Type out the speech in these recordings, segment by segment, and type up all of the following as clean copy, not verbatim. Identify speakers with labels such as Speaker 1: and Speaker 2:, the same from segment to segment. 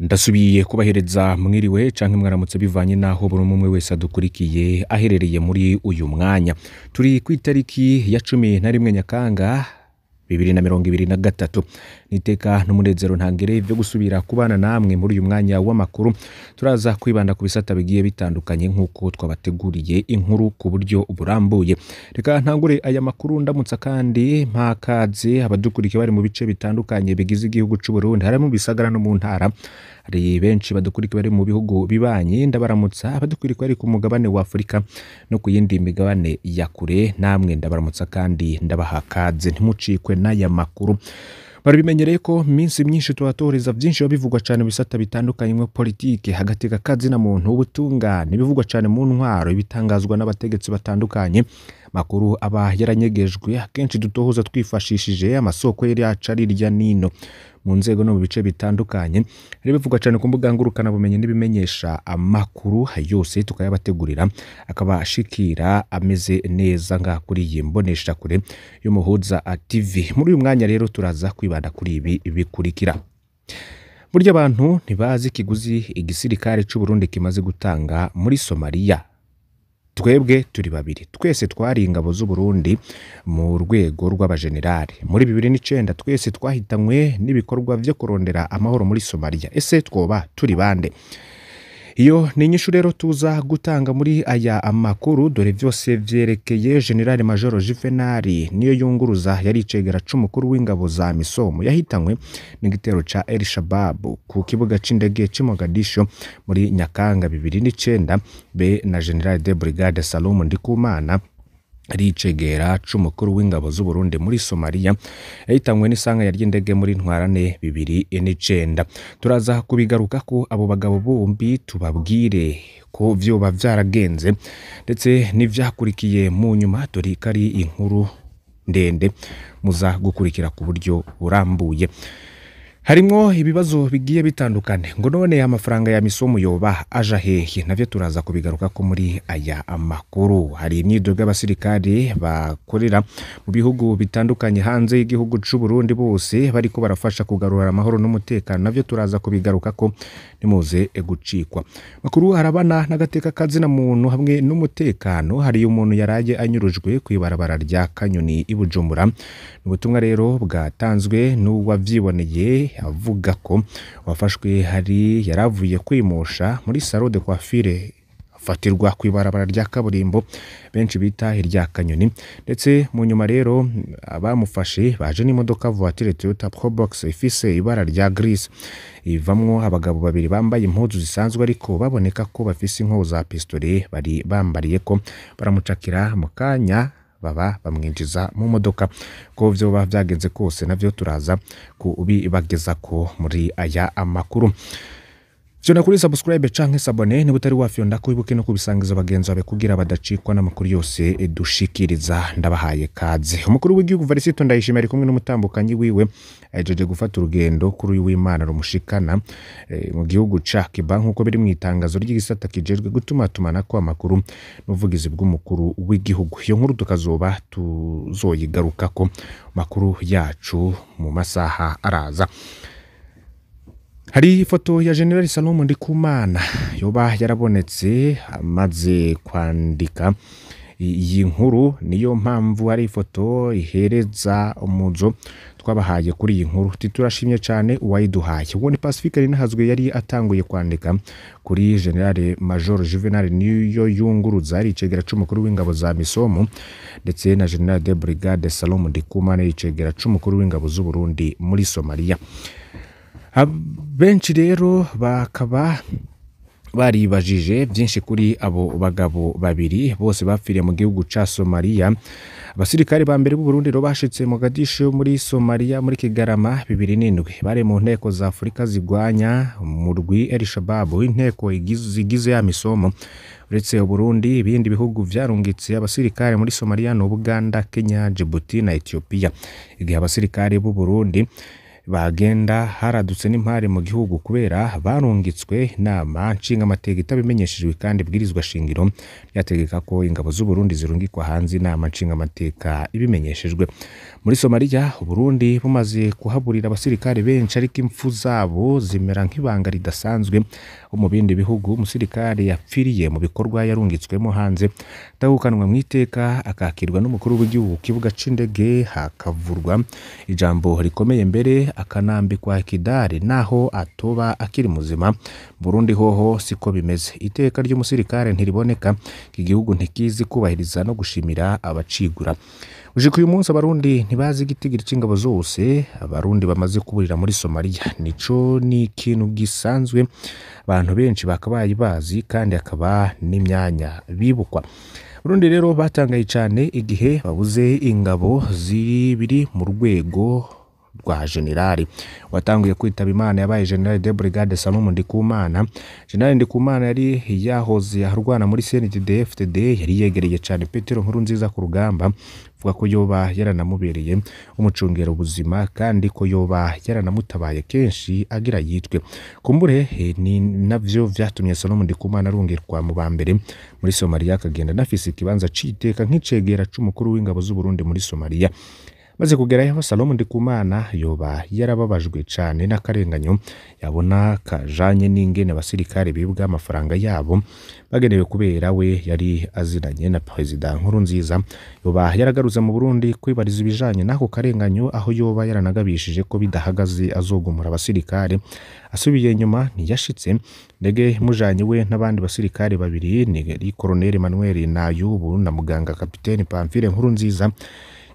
Speaker 1: Ndasubiye kubahereza mwiriwe canke mwaramutse bivanye naho buri umwe wese adukurikiye aherereye muri uyu mwanya. Turi ku itariki ya 11 Nyakanga 2023. Niteka n'umunezero ntangere vyo gusubira kubana namwe muri uyu mwanya w'amakuru. Turaza kwibanda ku bisata bigiye bitandukanye nk'uko twabateguriye inkuru ku buryo burambuye. Reka ntangure aya makuru ndamutsa kandi mpakaze abadukurikiye bari mu bice bitandukanye bigize igihugu c'u Burundi, harimo bisagara no mu ntara. Hari benshi badukurikiye bari mu bihugu bibanyi, ndabaramutsa abadukurikiye bari ku mugabane wa Afrika no ku yindi migabane ya kure, namwe ndabaramutsa kandi ndabaha kaze ntimucikwe n'aya makuru. Barabimenyereye ko minsi myinshi tubatoreza byinshi bivugwa cyane mu bisata bitandukanye mu politike, hagati kakazi na muntu, ubutungane, bivugwa cyane mu ntwaro, ibitangazwa n'abategetsi batandukanye. Makuru aba yaranyegejwe akenshi dutohoza twifashishije amasoko yari aca hirya nino mu nzego no mu bice bitandukanye. Hari bivugwa cyane ku mbuga ngurukana bumenyi n'ibimenyesha amakuru yose tukayabategurira akaba ashikira ameze neza nga kuri iyi mbonesha kure y'Umuhuza TV. Muri uyu mwanya rero turaza kwibanda kuri ibi bikurikira. Burya abantu ntibazi ikiguzi igisirikare c'u Burundi kimaze gutanga muri Somalia. Twebwe turi babiri, twese twari ingabo z'u Burundi mu rwego rw'abajenerali. Muri 2009 twese twahitanywe n'ibikorwa vyo kurondera amahoro muri Somalia. Ese twoba turi bande? Iyo ni inyishu rero tuza gutanga muri aya amakuru, dore vyose vyerekeye General Major Juvenal niyo yunguruza yari icegera c'umukuru w'ingabo za Misomo yahitanywe n'igitero ca El Shabab ku kibuga c'indege c'i Mogadishu muri Nyakanga 2009, be na General de Brigade Salom Ndikumana ari icegera c'umukuru w'ingabo z'u Burundi muri Somalia yahitanywe n'isanganya ry'indege muri Ntwarane 2009. Turaza kubigaruka ko abo bagabo bombi tubabwire ko vyoba vyaragenze ndetse n'ivyakurikiye mu nyuma, dore ko ari inkuru ndende muza gukurikira ku buryo burambuye. Harimwo ibibazo bigiye bitandukanye ngo none amafaranga ya Misomo yoba aja hehe, navyo turaza kubigaruka ko muri aya amakuru. Hari imyidogo y'abasirikare bakorera mu bihugu bitandukanye hanze y'igihugu c'u Burundi bose bariko barafasha kugarura amahoro n'umutekano, navyo turaza kubigaruka ko nimuze gucikwa. Makuru arabana n'agateka kazina muntu hamwe n'umutekano. Hari umuntu yaraye anyurujwe kw'ibarabara rya Kanyoni i Bujumbura. Ubutumwa rero bwatanzwe n'uwavyiboneye avuga ko wafashwe hari yaravuye kwimosha muri salon de coiffure afatirwa kw'ibarabara rya kaburimbo benshi bita irya Kanyoni, ndetse mu nyuma rero abamufashe baje n'imodoka voiture Toyota Probox ifise ibara rya gris ivamwo abagabo babiri bambaye impuzu zisanzwe ariko baboneka ko bafise inkoho za pistolet bari bambariye ko baramucakira mu kanya baba bamwinjiza mu modoka. Ko vyoba vyagenze kose navyo turaza kubibageza ko muri aya amakuru. Fyonda kuri subscribe canke sabone niba utari wafyonda ko wibuke no kubisangiza bagenzi bawe kugira badacikwa n'amakuru yose dushikiriza. Ndabahaye kaze. Umukuru w'igihugu Varisito Ndayishimiye ari kumwe n'umutambukanyi wiwe ajeje gufata urugendo kuri uyu w'Imana rumushikana mu gihugu ca Cuba nk'uko biri mu itangazo ry'igisata kijejwe gutuma tumanako amakuru n'ubuvugizi bw'umukuru w'igihugu. Iyo nkuru tukazoba tuzoyigarukako makuru yacu mu masaha araza. Hari ifoto ya General Salom Ndikumana yoba yarabonetse amaze kwandika iyi nkuru, niyo mpamvu hari ifoto ihereza umuzo twabahaye kuri iyi nkuru. Turashimye cyane uwayiduhaye. Uwo ni Pacifique Rinahazwe yari atanguye kwandika kuri General Major Juvenal niyo yunguruza ari icegera c'umukuru w'ingabo za Misomo ndetse na General de Brigade Salom Ndikumana icegera c'umukuru w'ingabo z'u Burundi muri Somalia. Benshi rero bakaba baribajije byinshi kuri abo bagabo babiri bose bapfiriye mu gihugu ca Somalia. Abasirikare ba mbere b'u Burundi bashitse Mogadishu muri Somalia muri Kigarama 2007 bari mu nteko za Afrika zigwanya umurwi El Shabab, inteko zigize ya Misomo. Uretse u Burundi ibindi bihugu vyarungitse abasirikare muri Somalia no Uganda, Kenya, Djibouti na Ethiopia. Igihe abasirikare b'u Burundi Bagenda haradutse n'impari mu gihugu kubera barungitswe inama nshingamateka itabimenyeshejwe, kandi ibwirizwa shingiro ryategeka ko ingabo z'u Burundi zirungikwa hanze inama nshingamateka ibimenyeshejwe. Muri Somalia, Uburundi bumaze kuhaburira abasirikare benshi, ariko impfu zabo zimera nk'ibanga ridasanzwe. Mu bindi bihugu, umusirikare yapfiriye mu bikorwa yarungitswemo hanze atahukanwa mu iteka, akakirwa n'umukuru w'igihugu ku kibuga c'indege, hakavurwa ijambo rikomeye mbere akanambikwa ikidari naho atoba akiri muzima. Burundi hoho siko bimeze, iteka ry'umusirikare ntiriboneka, iki gihugu ntikizi kubahiriza no gushimira abacigura. Gushika uyu munsi Abarundi ntibazi igitigiri c'ingabo zose Abarundi bamaze kuburira muri Somalia. Nico ni ikintu gisanzwe abantu benshi bakabaye bazi, kandi akaba n'imyanya bibukwa. Burundi rero batangaye cane igihe babuze ingabo zibiri mu rwego rwa generali. Watanguye kwitaba Imana yabaye General de Brigade Salomo Ndikumana. General Ndikumana yari yahoze arwana muri CNDD-FDD, yari yegereye cane Petero Nkurunziza ku rugamba, avuga ko yoba yaranamubereye umucungera ubuzima, kandi ko yoba yaranamutabaye kenshi agira yitwe. Kumbure ni navyo vyatumye Salomo Ndikumana arungikwa mu ba mbere muri Somalia, akagenda anafise ikibanza c'iteka nk'icegera c'umukuru w'ingabo z'u Burundi muri Somalia. Maze kugerayo, Salomo Ndikumana yoba yarababajwe cane n'akarenganyo yabona kajanye n'ingene abasirikare bibwa amafaranga yabo bagenewe, kubera we yari azinanye na Perezida Nkurunziza. Yoba yaragarutse mu Burundi kwibariza ibijanye n'ako karenganyo, aho yoba yaranagabishije ko bidahagaze azogumura abasirikare. Asubiye inyuma ntiyashitse. Ndege imujanye we n'abandi basirikare babiri ni Colonel Emmanuel Nayubu na muganga Kapiteni Pamphile Nkurunziza,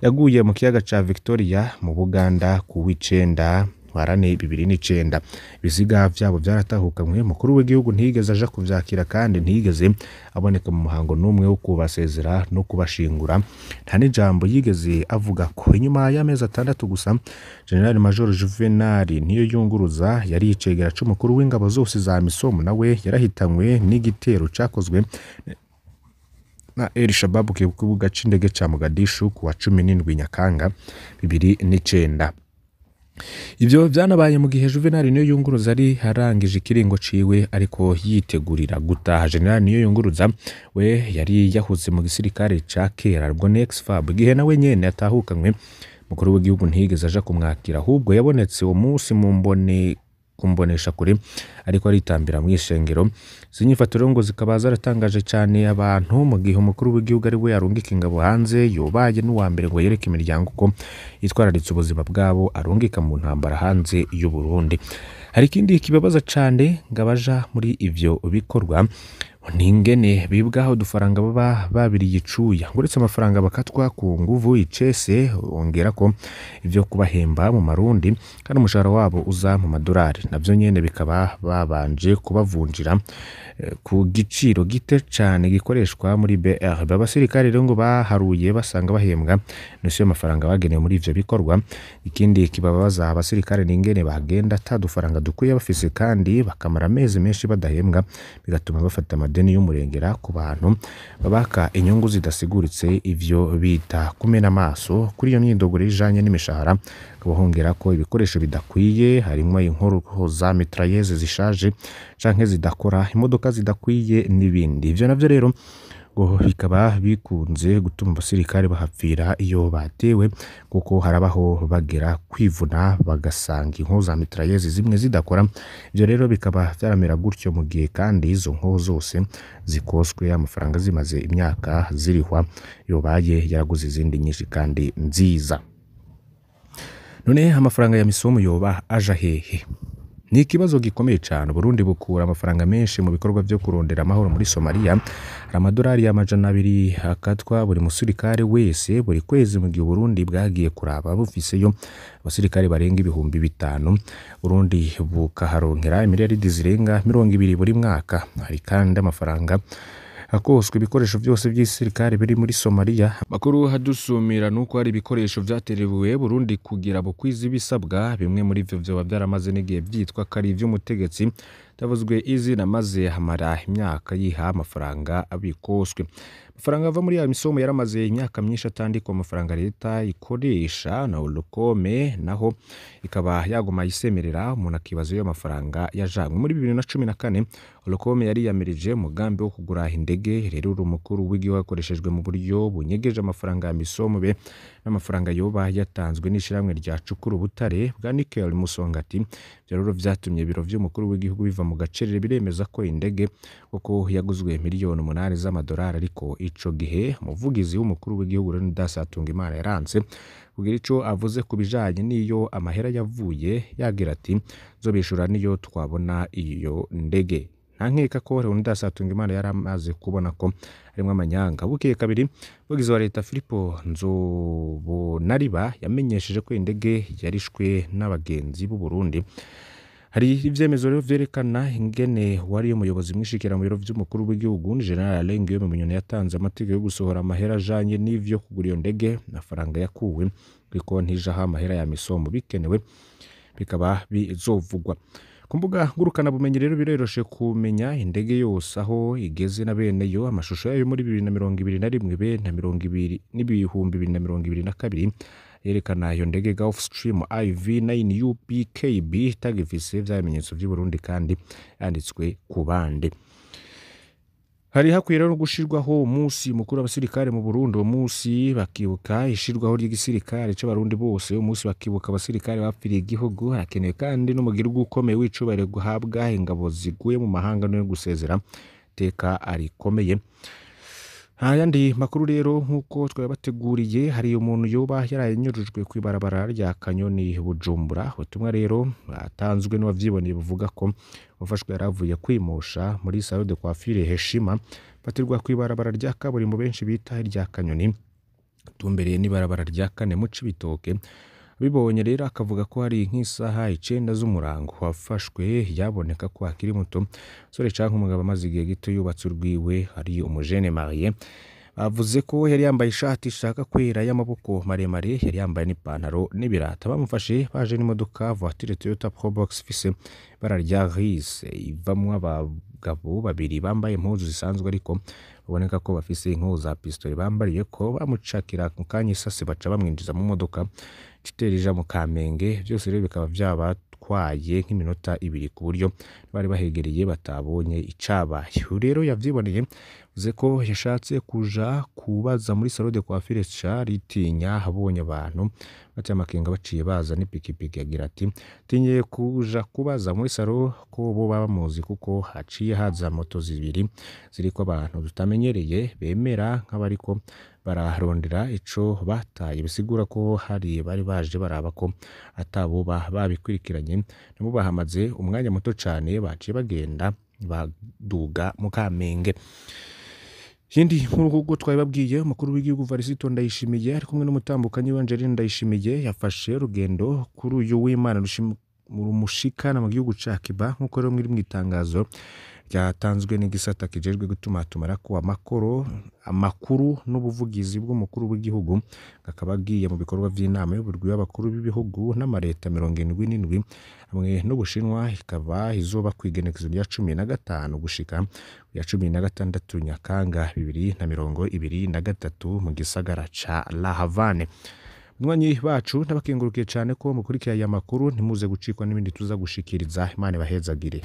Speaker 1: yaguye mu kiyaga ca Victoria mu Buganda ku w'icenda ntwarane 2009. Ibiziga vyabo vyaratahukanywe, umukuru w'igihugu ntiyigeze aja kuvyakira, kandi ntiyigeze aboneka mu muhango n'umwe wo kubasezera no kubashingura. Nta n'ijambo yigeze avuga ko inyuma y'amezi 6 gusa, General Major Juvenal Niyoyunguruza yari icegera c'umukuru w'ingabo zose za AMISOM, nawe yarahitanywe n'igitero cakozwe na El Shabab ku kibuga c'indege ca Mogadishu ku wa 17 Nyakanga 2009. Ivyo vyanabaye mu gihe Juvenal Niyoyunguruza ari arangije ikiringo ciwe ariko yitegurira gutaha. General Niyoyunguruza we yari yahuze mu gisirikare ca kera, ubwo ni ex-FAB. Igihe nawe nyene atahukanywe, umukuru w'igihugu ntiyigeze aja kumwakira, ahubwo yabonetse uwo munsi mu mbone kumbonesha kure ariko aritambira mw'ishengero. Izi nyifato rero ngo zikaba zaratangaje cane abantu, mu gihe umukuru w'igihugu ari we arungika ingabo hanze, yobaye n'uwa mbere ngo yereke imiryango ko yitwararitse ubuzima bwabo arungika mu ntambara hanze y'u Burundi. Hari ikindi kibabaza cane ngo abaja muri ivyo bikorwa n'ingene bibwaho udufaranga baba babiriye icuya, uretse amafaranga bakatwa ku nguvu icese, ongera ko ivyo kubahemba mu marundi kandi umushahara wabo uza mu madolari, navyo nyene bikaba babanje kubavunjira ku giciro gito cane gikoreshwa muri BRB. Abasirikare rero ngo baharuye basanga bahembwa nusu y'amafaranga bagenewe muri ivyo bikorwa. Ikindi kibabaza abasirikare n'ingene bagenda ata dufaranga dukwiye bafise, kandi bakamara amezi menshi badahembwa, bigatuma bafata amadeni y'umurengera ku bantu babaka inyungu zidasiguritse, ivyo bita kumena amaso. Kuri iyo myidogoro ijanye n'imishahara, hongera ko ibikoresho bidakwiye, harimwo inkoro za mitrailleuses zishaje canke zidakora, imodoka zidakwiye n'ibindi. Ivyo navyo rero ngo bikaba bikunze gutuma abasirikare bahapfira iyo batewe, kuko harabaho bagera kwivuna bagasanga inko za mitrailleuses zimwe zidakora. Ivyo rero bikaba vyaramera gutyo mu gihe kandi izo nko zose zikoswe amafaranga zimaze imyaka zirihwa, yobaye yaraguze izindi nyinshi kandi nziza. None amafaranga ya misomo yoba aja hehe? Ni ikibazo gikomeye cane. Burundi bukura amafaranga menshi mu bikorwa vyo kurondera amahoro muri Somalia. Hari amadolari 200 akatwa buri musirikare wese buri kwezi, mu gihe Burundi bwagiye kuraba bufiseyo abasirikare barenga 5000. Burundi bukaharonkera imiliyaridi zirenga 20 buri mwaka. Hari kandi amafaranga akoswe ibikoresho byose by'isirikare biri muri Somalia. Makuru hadusumira nuko hari ibikoresho vyaterewe Burundi kugira bukwizi bisabwa, bimwe muri ivyo vyoba vyaramaze n'igihe vyitwa ko ari ivy'umutegetsi Tavuzwe izina maze hamara imyaka yiha amafaranga abikoswe. Amafaranga ava muri AMISOM yaramaze imyaka myinshi atandikwa amafaranga leta ikoresha na Olukome naho ikaba yaguma isemerera, umuntu akibaza iyo amafaranga yajanywe. Muri 2014 Olukome yariyamirije umugambi wo kugura indege, rero umukuru w'igihugu hakoreshejwe mu buryo bunyegeje amafaranga ya AMISOM be n'amafaranga yoba yatanzwe n'ishirahamwe rya Cukura Ubutare bwa Nickel Musongati. Ivyo rero vyatumye ibiro vy'umukuru w'igihugu biva mu gacerere biremeza ko indege kuko yaguzwe miliyoni 8 z'amadolari, ariko ico gihe umuvugizi w'umukuru w'igihugu Leonidas Hatungimana yaranse kugira ico avuze ku bijanye n'iyo amahera yavuye, yagira ati nzobishura niyo twabona iyo ndege. Nta nkeka ko Leonidas Hatungimana yari amaze kubona ko harimwo amanyanga. Bukeye kabiri, umuvugizi wa leta Filipo Nzobonariba yamenyesheje ko indege yarishwe n'abagenzi b'u Burundi. Hari ivyemezo rero vyerekana ingene wari umuyobozi mwishikira mu biro vy'umukuru w'igihugu General Alain Guillaume Bunyoni yatanze amategeko yo gusohora amahera ajanye n'ivyo kugura iyo ndege, amafaranga yakuwe kuri konti ijaho amahera ya AMISOM bikenewe bikaba bizovugwa. Ku mbuga ngurukana bumenyi rero biroroshe kumenya indege yose aho igeze na bene yo, amashusho yayo muri 2021 be na 20 n'ibihumbi 2022 yerekana iyo ndege Gulfstream IV9 UPKB itagifise vya bimenyetso vy'u Burundi kandi yanditswe ku bande. Hari hakwiye rero gushirwaho umunsi mukuru w'abasirikare mu Burundi, uwo munsi bakibuka ishirwaho ry'igisirikare c'abarundi bose, umunsi bakibuka abasirikare bapfiriye igihugu. Harakenewe kandi n'umugirwa ukomeye w'icubahiro guhabwa ingabo ziguye mu mahanga no gusezera iteka rikomeye. Ayandi makuru rero nk'uko twabateguriye, hari umuntu yoba yaranyurujwe kw'ibarabara rya Kanyoni Bujumbura. Ubutumwa rero bwatanzwe n'uwavyiboneye buvuga ko uwafashwe yaravuye kwimosha muri salon de coiffure Heshima, fatirwa kw'ibarabara rya kaburimbo benshi bita irya Kanyoni, tumbereye n'ibarabara rya kane mu Cibitoke. Abibonye rero akavuga ko hari nk'isaha 9 z'umurango wafashwe, yaboneka ko akiri muto, umusore canke umugabo amaze igihe gito yubatse urwiwe, ari umujene marié. Bavuze ko yari yambaye ishati ishaka kwera y'amaboko maremare, yari yambaye n'ipantaro n'ibirata. Bamufashe baje n'imodoka voiture Toyota Probox ifise ibara rya grise, ivamwo abagabo babiri bambaye impuzu zisanzwe ariko baboneka ko bafise inkoho za pistolet bambariye ko bamucakira mu kanya isase, baca bamwinjiza mu modoka itera ija mu Kamenge. Vyose rero bikaba vyabatwaye nk'iminota 2 ku buryo bari bahegereye batabonye icabaye. Uyu rero yavyiboneye yavuze ko yashatse kuja kubaza muri salon de coiffure ritinya abonye abantu bateye amakenga baciye baza n'ipikipiki, agira ati tinye kuja kubaza muri salon ko boba bamuzi kuko haciye haza moto zibiri ziriko abantu tutamenyereye bemera nk'abariko bararondera ico bataye, bisigura ko hari bari baje baraba ko ataboba babikurikiranye, nabo bahamaze umwanya muto cane baciye bagenda baduga mu Kamenge. Ikindi nk'uko twabibabwiye, umukuru w'igihugu Varisito Ndayishimiye ari kumwe n'umutambukanyi we Angeline Ndayishimiye yafashe urugendo kuri uyu w'Imana rumushikana mu gihugu ca Cuba, nk'uko rero muri mw'itangazo ryatanzwe n'igisata kijejwe gutumatumanako amakuru n'ubuvugizi bw'umukuru w'igihugu, akaba agiye mu bikorwa vy'inama y'uburwi w'abakuru b'ibihugu n'amareta 77 hamwe n'Ubushinwa, ikaba izoba kw'igenekerezo rya 15 gushika ya 16 Nyakanga 2023 mu gisagara ca La Havane. Banywanyi bacu ndabakengurukiye cane ko mukurikira aya makuru, ntimuze gucikwa n'ibindi tuza gushikiriza. Imana ibahezagire.